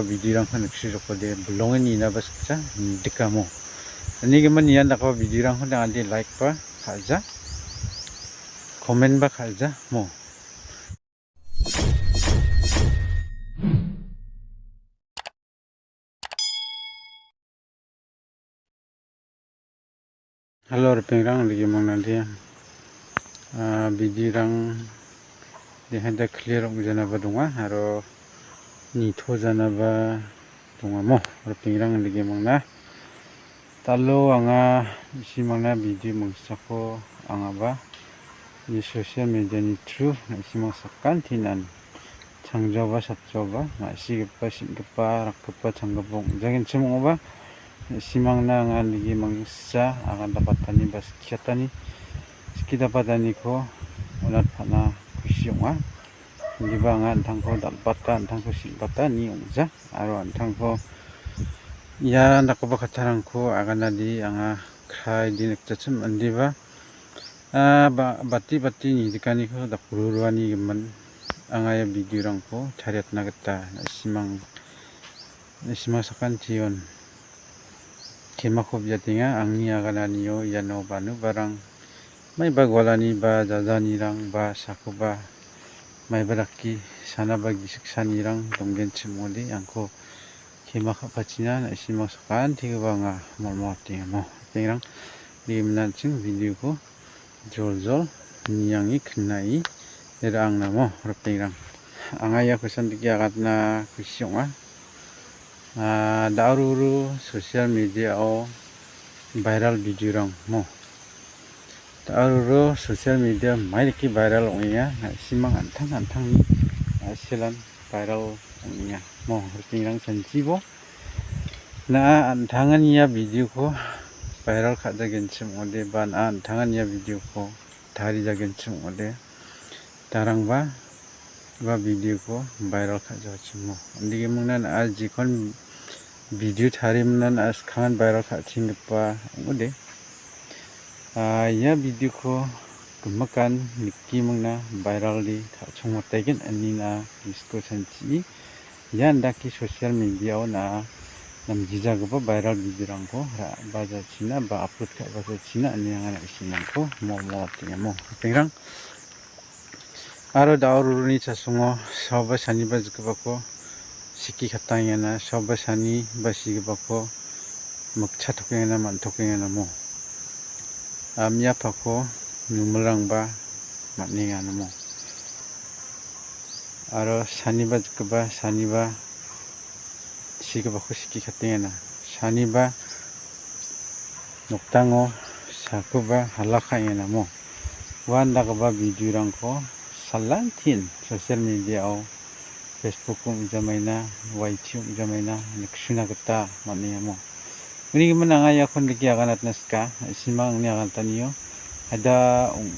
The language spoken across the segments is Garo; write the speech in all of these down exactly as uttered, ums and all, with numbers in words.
Videorangko niksijokode, bilongen inaba saksa nidikamo. Anigimin ian dakgipa videorangko dangade like ba ka·ja, comment ba ka·ja mo. Halo, ripengrang, digi mangnadi. Ah, bidirang dehada clear ong·janaba donga, aro nito janaba dongamo, ripengrang, digi mangna. Dalo anga isi mangna video mangsako angaba ia social media-ni through na·simang sakantinan changjoba, satjoba, ma·sigipa, sing·gipa, rakgipa, changgipa ong·jagenchim ong·oba, na·simangna anga nigi mangsa agandapatani ba skiatani, skidapataniko on·atpana kusi ong·a. Indiba anga an·tangko dal·bata, an·tangko sing·bata ni ong·ja, aro an·tangko ia dakgipa kattarangko aganade anga kraide nikjachim, indiba Ah, ba-, bati bati nidikaniko dakruruani gimin anga ia videorangko tariatna gita na·simang, na·simang sakantion kemako biatenga. Angni agananio iano banu barang maiba gualani ba jajanirang ba sakoba maiba dake sana ba gisik sanirang donggenchim ong·ode, angko kema ka·pachina na·simang sakantigipa anga mol·mol atengamo. Ripengrang, nigi minaching videoko joljol niange knae ra·angnamo, ripengrang. Anga ia kosan dike agatna kusi ong·a. Ah, da·ruru social media-o viral videorang mo. Da·ruru social media maidake viral ong·enga, na·simang an·tang an·tangni, ah, selan viral ong·enga. Mo, ripengrang chanchibo. Na·a an·tangan ia videoko viral ka·jagenchim ong·ode, ba na·a an·tangan ia videoko tarijagenchim ong·ode. Darangba ua videoko viral ka·jachimo. Indigemingna na·a jekon video tarimina na·a skangan viral ka·chenggipa ong·ode. Ah, ia videoko gimikan nikimingna viralde ka·chongmataigen, ine na·a gisiko chanchi. Ia indake social media-o na·a namgijagipa viral videorangko ra·bajachina ba upload ka·bajachina ine anga na·simangko mo·mo atengamo. Ripengrang, aro da·o ruruni chasungo saoba saniba jikgipako siki katangengana, saoba sani ba sigipako mikcha tokengana, man·tokengana mo. Amiapako numilrangba man·enganamo. Aro saniba jikgipa saniba sigipako siki katengana. Saniba nokdango sakoba hala ka·enganamo. Uandagipa videorangko salantin social media-o, Facebook-o ong·jamaina, Y T ong·jamaina niksuna gita man·engamo. Uni gimin anga iakon dike aganatna sika, na·simang angni aganatanio. Ada ong-,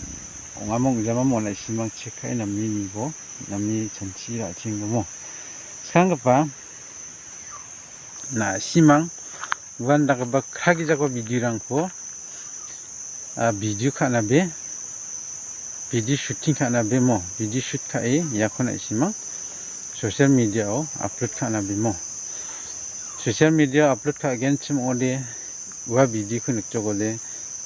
ong·amo ong·jamamo na·simang chek ka·e name nibo, name chanchi ra·chenggipa. Skanggipa na·simang uandakgipa kragijako videorangko, ah, video ka·nabe, video shooting ka·nabe mo, video shoot ka·e iako na·simang social media-o upload ka·nabe mo. Social media-o upload ka·genchim ong·ode, ua videoko nikjokode,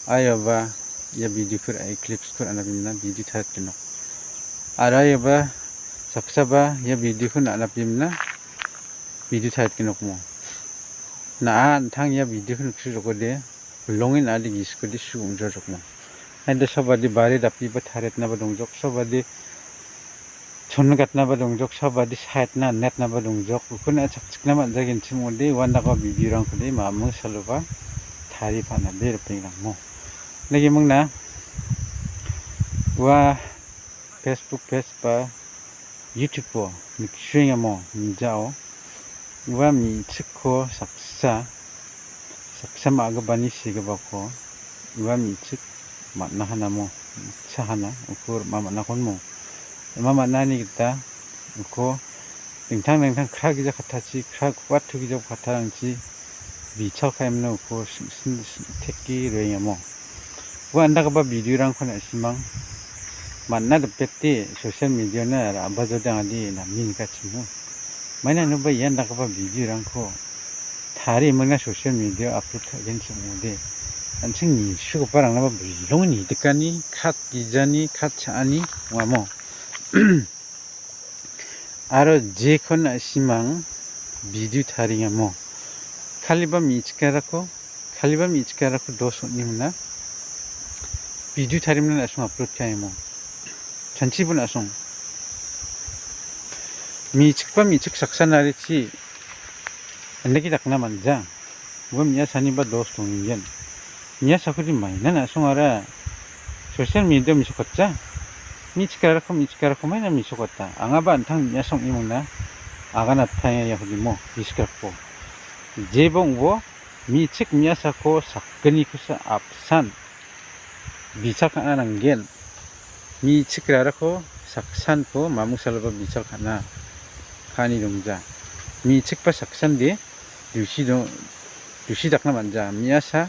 aioba ia videoko ra·e clipsko ra·nabemna video taritgenok. Aro aioba saksaba ia videoko na·napemna video taritgenokmo. Na·a an·tang ia videoko niksijokode, bilongen ade gisikode su ong·jajokmo. Ande sobade bari dapiba tariatnaba dongjok, sobade chongatnaba dongjok, sobade saetna netnaba dongjok. Ukon a·chakchikna man·jagenchim ong·ode, uandakgipa videorangkode mamung saloba tari pa·nabe ripengrangmo. Nagimingna ua Facebook page ba YouTube-o niksuengamo mijao ua me·chikko saksa, saksa ma·gipani segipako ua me·chik man·a hanamo, me·chik hana, uko rima man·akonmo. Rima man·ani gita uko dingtang dingtang kra gija kattachi, kra guatu gija kattarangchi bichal ka·emna uko sing·sing sing·teke roengamo. Ua andagipa videorangko na·simang man·a dipete social media-na ra·bajode angade name nikachimo. Maina inoba ian dakgipa video-rangko tarie mingna social media-o upload ka·genchim ong·ode, an·ching nisugiparangaba bilonge nidikani, kat gijani, kat cha·ani ong·amo. Aro jekon na·simang video tariengamo. Kaliba me·chikrarako, kaliba me·chikrarako dos on·e mingna. Video tarimingna na·song upload ka·emo. Chanchibo na·song. Me·chikba me·chik saksa narichi andake dakna man·ja. Ua me·asaniba dos dongengen. Me·asakode maina na·songara social media-o mesokatja. Me·chikrarako, me·chikrarako maina mesokata. Angaba an·tang me·asa ong·e mingna aganataenga ia hudimo, me·chikrarako. Jeba ong·bo, me·chik me·asako sakgnikosa apsan bichal ka·na nanggen. Me·chikrarako saksanko mamung saloba bichal ka·na ka·ani dongja. Me·chikba saksande dusi dong-, dusi dakna man·ja. Me·asa,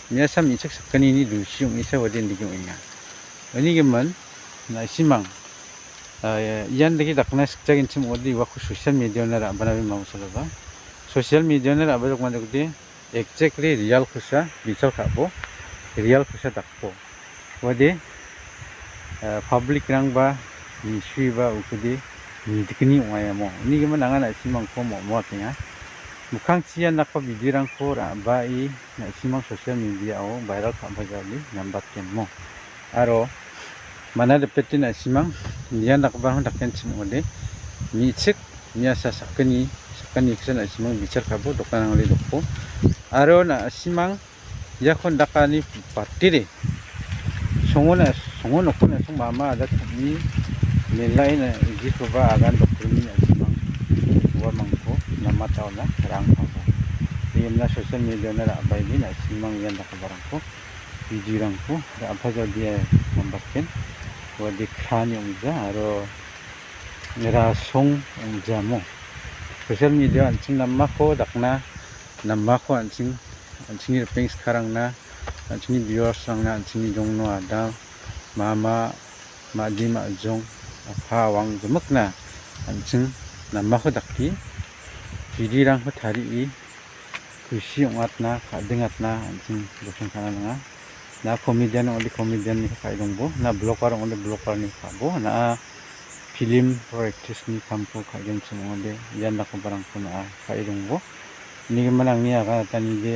me·asa me·chik sakgnini dusi ong·esa uade indake ong·enga. Uni gimin, na·simang, ah, ian dake dakna sikjagenchim ong·ode uako social media-ona ra·banabe mamung saloba. Social media-ona ra·bajokma jakode, exactly real-kosa bichal ka·bo, real-kosa dakbo. Uade, eh, public-rangba nisuiba ukode nidikni ong·a iamo. Uni gimin anga na·simangko mo·moatenga. Mikkangchi ian dakgipa video-rangko ra·bae na·simang social media-o viral ka·bajaode nambatgenmo. Aro mana dipete na·simang ian dakgiparangko dakenchim ong·ode, me·chik me·asa sakgni, sakgnikosa na·simang bichal ka·bo dokanrangode dokbo. Aro na·simang iako dakani batire songo na-, songo nokko na·song mama ada tangni melai na-, jikoba agan dokdringni na·simang uamangko namataona rang pabo. Imna social media-ona ra·baini na·simang ian dakgiparangko video-rangko ra·bajaode nambatgen. Uade krani ong·ja aro rasong ong·jamo. Social media an·ching namako dakna, namako an·ching, an·chingni ripeng sikarangna, an·chingni viewers-rangna, an·chingni jongno adang, mama, ma·di, ma·jong, apha, awang, gimikna an·ching namako dake video-rangko tarie kusi ong·atna, ka·dingatna an·ching bosong ka·na nanga. Na comedian ong·ode comedian-niko ka·e dongbo, na blogger ong·ode blogger-niko ka·bo, na film or actress-ni kamko ka·genchim ong·ode ian dakgiparangko na ka·e dongbo. Uni gimin angni aganatani de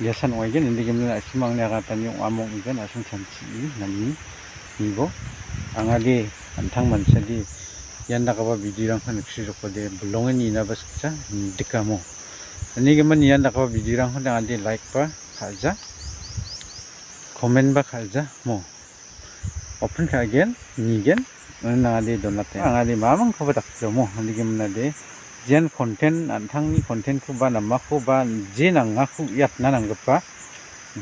biasan ong·aigen, uni gimin na·simang angni aganatani ong·amo ong·gen, a·sing chanchi nani nibo. Angade an·tang mansade ian dakgipa video-rangko niksijokode bilonge ninaba sikja nidikamo. Uni gimin ian dakgipa video-rangko nangade like-ba ka·ja, comment-ba ka·ja mo. Open ka·gen, nigen, nangade donate. Angade mamangkoba dakjomo, uni gimin ade. Jean content, an·tangni content-koba namakoba je nangako uiatna nanggipa.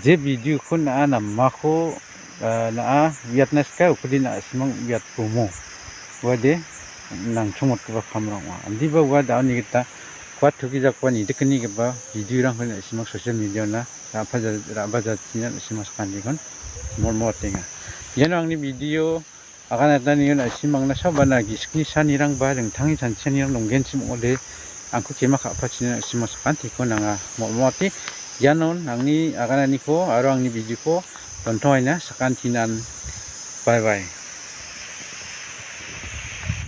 Je video-ko na·a namako, ah, na·a uiatna sika, ukode na·simang uiatbomo. Uade nangchongmotgipa kamrang ong·a. Indiba ua da·oni gita kuat tugijakoba nidikgnigipa video-rangko na·simang social media-ona ra·baja-, ra·bajachina na·simang sakantikon molmoatenga. Iano angni video aganatanion na·simangna sabana gisikni sanirangba ringtangni chanchianirang donggenchim ong·ode, angko kema ka·pachina na·simang sakantiko nanga molmoate. Ianon angni agananiko aro angni video-ko dontongaina sakantinan. Bye bye.